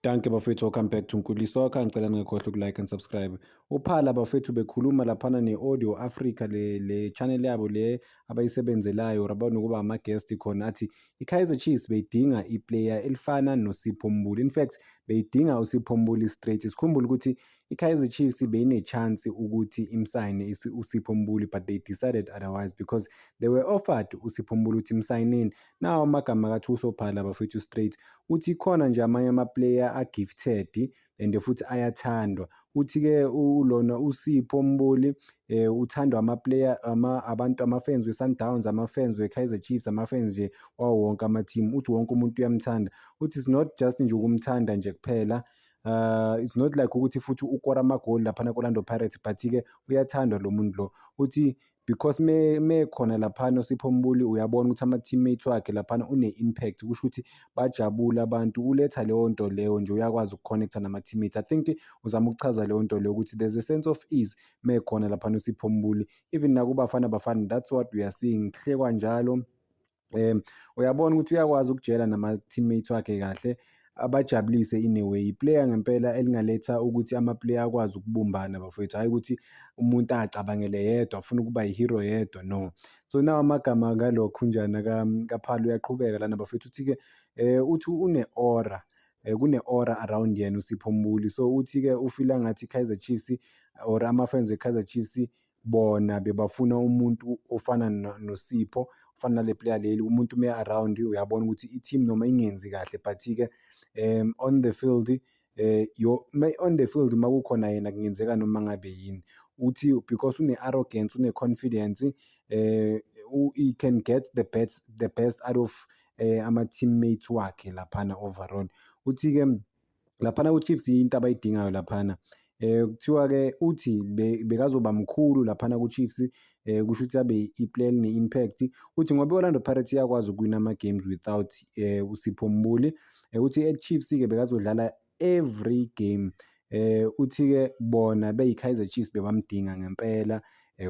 Dankie bafethu, welcome back to Nkuli Soccer. Ngicela ningakhohlwa uku-like and subscribe. UPhala bafethu bekhuluma laphana ne-Audio Africa, le channel yabo le abayisebenzelayo or abanokuba ama-guest khona, athi i-Kaizer Chiefs beyidinga i-player elifana noSipho Mbule. In fact, beyidinga uSipho Mbule straight. Sikhumbule ukuthi i-Kaizer Chiefs beyine-chance ukuthi imsayine uSipho Mbule, but they decided otherwise because they were offered uSipho Mbule ukuthi imsayineni. Nawo amagama kaThuso Phala bafethu straight. Uthi khona nje amanye ama-player a-gifted and futhi ayathandwa. Uthi-ke ulona uSipho Mbule uthandwa ama-player ama abantu, ama-fans we-Sundowns, ama-fans we-Kaizer Chiefs, ama-fans nje wawo wonke ama-team. Uthi wonke umuntu uyamthanda. Uthi it's not just nje ukumthanda nje kuphela, it's not like ukuthi futhi ukora amagoli laphana ku-Orlando Pirates, but-ke uyathandwa lo muntu lo. Uthi because me khona laphana uSipho Mbule, uyabona ukuthi ama-teammates wakhe laphana une-impact, kusho ukuthi bajabule abantu, uletha leyo nto leyo nje, uyakwazi uku-connect-a nama-teammates. I think uzama ukuchaza leyo nto leyo ukuthi there's a sense of ease mekhona laphana uSipho Mbule. Even nakuBafana Bafana, that's what we are seeing, kuhlekwa njalo. Uyabona ukuthi uyakwazi ukujela nama-teammates wakhe kahle, abajabulise in a way. I-player ngempela elingaletha ukuthi ama-player akwazi ukubumbana bafowethu, hhayi ukuthi umuntu acabangele yedwa, afuna ukuba i-hero yedwa, no. So nawa amagama kalokhunjana kaPhala, uyaqhubeka lana bafethu, uthi-ke uthi une-aura, kune-aura around yena uSipho Mbule. So uthi-ke u-feel-a ngathi i-Kaizer Chiefs or ama-fans we-Kaizer Chiefs bona bebafuna umuntu ofana noSipho, ofana nale player leli. Umuntu uma around uyabona ukuthi i-team noma ingenzi kahle, but-ke on the field yo on the field uma kukhona yena kungenzeka noma ngabe yini. Uthi because une-arrogance, une-confidence, he can get the best out of ama-teammates wakhe laphana overall. Uthi-ke laphana ku-Chiefs into abayidingayo laphana, kuthiwa-ke uthi bekazoba mkhulu laphana ku-Chiefs, kusho ukuthi abe i-player eline-impact. Uthi ngoba i-Orlando Pirates iyakwazi ukuwina ama-games without uSipho Mbule, uthi e-Chiefs-ke bekazodlala every game. Uthi-ke bona beyi-Kaizer Chiefs bebamdinga ngempela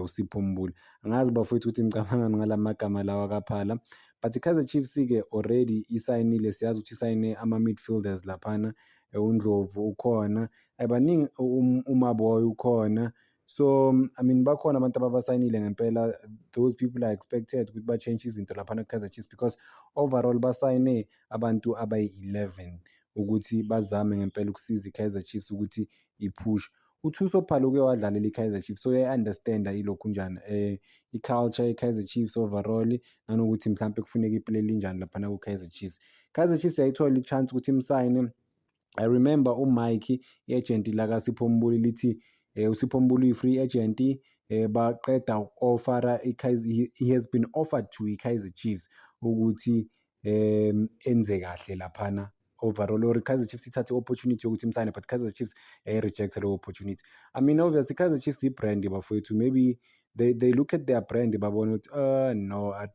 uSipho Mbule. Angazi bafowethu ukuthi nicabangani ngala magama lawa kaPhala, but i-Kaizer Chiefs-ke already isayinile, siyazi ukuthi isayine ama-midfielders laphana, uNdlovu ukhona, baningi, uMaboe ukhona. So I mean, bakhona abantu ababasayinile ngempela. Those people are expected ukuthi ba-change izinto laphana ku-Kaizer Chiefs because overall basayine abantu abayi-11 ukuthi bazame ngempela ukusiza i-Kaizer Chiefs ukuthi iphushe. UThuso Phala uke wadlalela i-Kaizer Chiefs, so uyayi-understand-a ilokhunjana i-culture ye-Kaizer Chiefs overall, nanokuthi mhlampe kufuneka i-player elinjani laphana ku-Kaizer Chiefs. Kaizer Chiefs yayithola i-chance ukuthi imsayine. I remember uMike, i-agent lakaSipho Mbule, lithi uSipho Mbule uyi-free agent, baqeda uku-offer-a i-Kaizer, he has been offered to i-Kaizer Chiefs ukuthi enze kahle laphana overall, or i-Kaizer Chiefs ithathe i-opportunity yokuthi imsayine, but Kaizer Chiefs yayi-reject-a leyo opportunity. I mean, obviously i-Kaizer Chiefs i-brand bafowethu, maybe they look at their brand, babone ukuthi no, at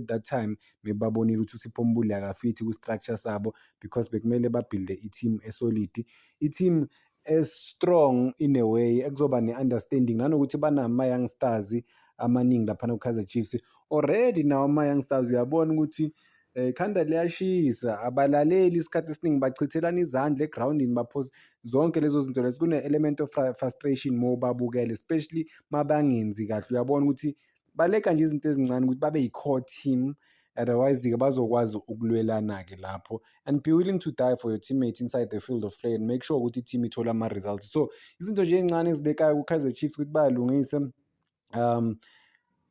that time maybe babonile ukuthi uSipho Mbule akafithi ku-structure sabo because bekumele ba-build-e i-team e-solid, i-team e-strong in a way ekuzoba ne-understanding, nanokuthi banama-youngsters amaningi laphana ku-Kaizer Chiefs already. Nawo ama-youngsters uyabona ukuthi ikhanda liyashisa, abalaleli, isikhathi esiningi bachithelana izandla egrawundini, baphose zonke lezo zinto lezo. Kune-element of frustration uma ubabukela, especially mabangenzi kahle. Uyabona ukuthi baleka nje izinto ezincane ukuthi babe yi-core team, otherwise-ke bazokwazi ukulwelana-ke lapho and be willing to die for your teammate inside the field of play and make sure ukuthi i-team ithola ama-results. So izinto nje ey'ncane ezilekayo ku-Kaizer Chiefs ukuthi bayalungise.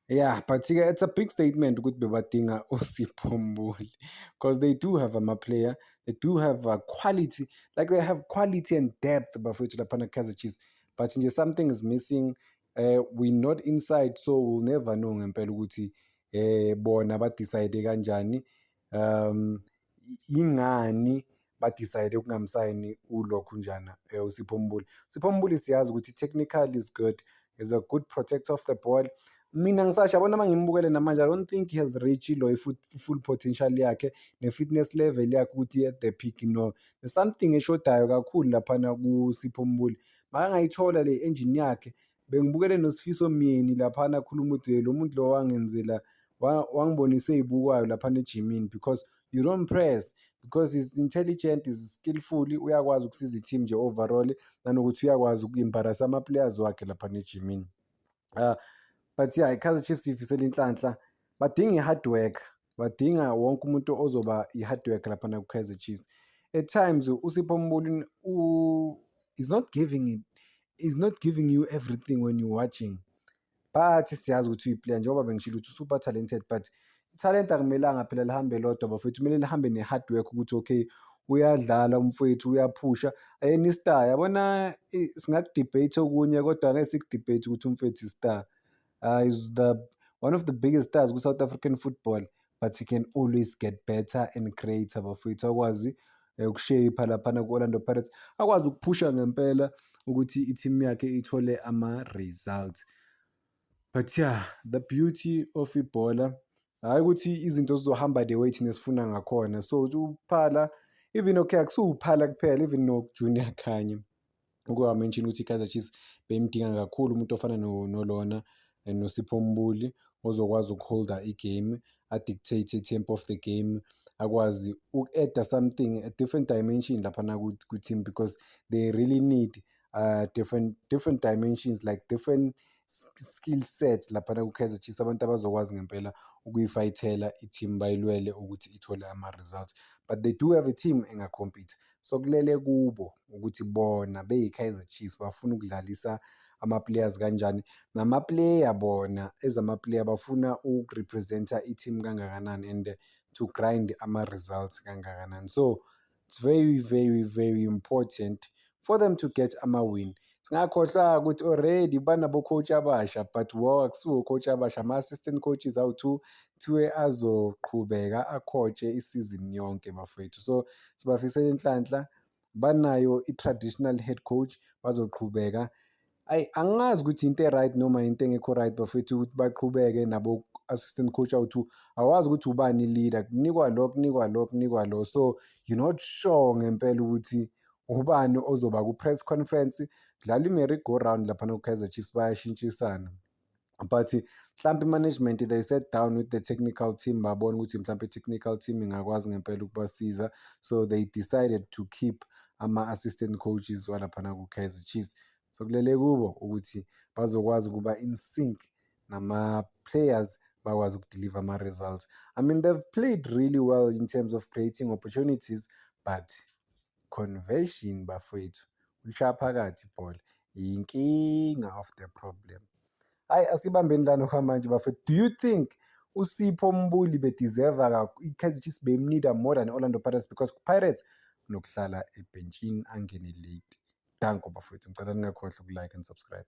Yeah, but-ke it's a big statement ukuthi bebadinga uSipho Mbule because they do have ama-player, they do have a quality, like they have quality and depth bafowethu laphana ku-Kaizer Chiefs, but nje something is missing. We're not inside, so we'll never know ngempela ukuthi bona ba-decide kanjani, yingani ba-decide ukungamsayini ulokhunjana uSipho Mbule. Usipho Mbule siyazi ukuthi technically is good, is a good protector of the ball. Mina ngisasho, yabona uma ngimbukele namanje, I don't think he has reached lo full potential yakhe ne-fitness level yakhe ukuthi at the peak. No, there's something eshodayo kakhulu laphana kuSipho Mbule. Makangayithola le engine yakhe. Bengibukele noSifiso Myeni laphana akhuluma ukuthi lo muntu lo wangenzela, wangibonisa ey'bukwayo laphana ejimini because you don't press. Because he's intelligent, he's skillful, uyakwazi ukusiza i-team nje overall, nanokuthi uyakwazi uku-embarrass ama-players wakhe lapha nejimini. But yeah, i-Kaizer Chiefs ifisela inhlanhla. Badinga i-hard work, badinga wonke umuntu ozoba i-hard work laphana ku-Kaizer Chiefs. At times uSipho Mbule is not giving it, is not giving you everything when you're watching. But siyazi ukuthi uyi-player, njengoba bengishilo ukuthi super talented, but ithalente akumelanga phela lihambe lodwa, bafethu, kumele lihambe ne-hard work ukuthi okay, uyadlala umfowethu, uyaphusha. Ayena i-star, yabona, singaku-debate okunye kodwa angeke siku-debate ukuthi umfowethu i-star. Is the one of the biggest stars ku-South African football, but he can always get better and greater, bafowethu, akwazi uku-shape laphana ku-Orlando Pirates, akwazi ukuphusha ngempela ukuthi i-team yakhe ithole ama-results. But yeah, the beauty of ibhola, hhayi ukuthi izinto zizohamba the way thina esifuna ngakhona. So uPhala, even okay, akusiwuPhala kuphela, even no-Junior Khanye uke wa-mention ukuthi i-Kaizer Chiefs beyimdinga kakhulu umuntu ofana nolona noSipho Mbule ozokwazi uku-holda i-game, a-dictate i-tempo of the game, akwazi uku-add-a something, a different dimension laphana ku-team, because they really need different dimensions, like different skill sets laphana ku-Kaizer Chiefs, abantu abazokwazi ngempela ukuyi-fight-ela i-team, bayilwele ukuthi ithole ama-results. But they do have a team enga-compete, so kulele kubo ukuthi bona beyi-Kaizer Chiefs bafuna ukudlalisa ama-players kanjani, nama-player bona as ama-player bafuna uku-represent-a i-team kangakanani and to grind ama-results kangakanani. So it's very, very, very important for them to get ama-win. Singakhohlwa ukuthi already banabo-coach abasha, but wo akusiwo coach abasha, ama-assistant coaches awu-two, kuthiwe azoqhubeka a-coach-e isizini yonke, bafowethu. So sibafisela inhlanhla, banayo i-traditional head coach, bazoqhubeka. Ayi, angazi ukuthi into e-right noma into engekho right, bafethu, ukuthi baqhubeke nabo assistant coach awu-two. Awazi ukuthi ubani i-leader, kunikwa lo, kunikwa lo, kunikwa lo, so you're not sure ngempela ukuthi ubani ozoba ku-press conference. Kudlalwa i-merry go round laphana ku-Kaizer Chiefs, bayashintshisana. But mhlampe i-management, they sat down with the technical team, babona ukuthi mhlampe i-technical team ingakwazi ngempela ukubasiza, so they decided to keep ama-assistant coaches walaphana ku-Kaizer Chiefs. So kulele kubo ukuthi bazokwazi ukuba in sync nama-players, bakwazi uku-deliver ama-results. I mean, they've played really well in terms of creating opportunities, but conversion, bafowethu, ulishaya phakathi ibhola, inkinga of the problem. Hhayi, asibambeni lana okwamanje, bafethu. Do you think uSipho Mbule be-deserve-a, i-Kaizer Chiefs beyim-need-a more than Orlando Pirates? Because Pirates unokuhlala ebhentshini, angene late. Danko, bafowethu, ngicela ningakhohlwa uku-like and subscribe.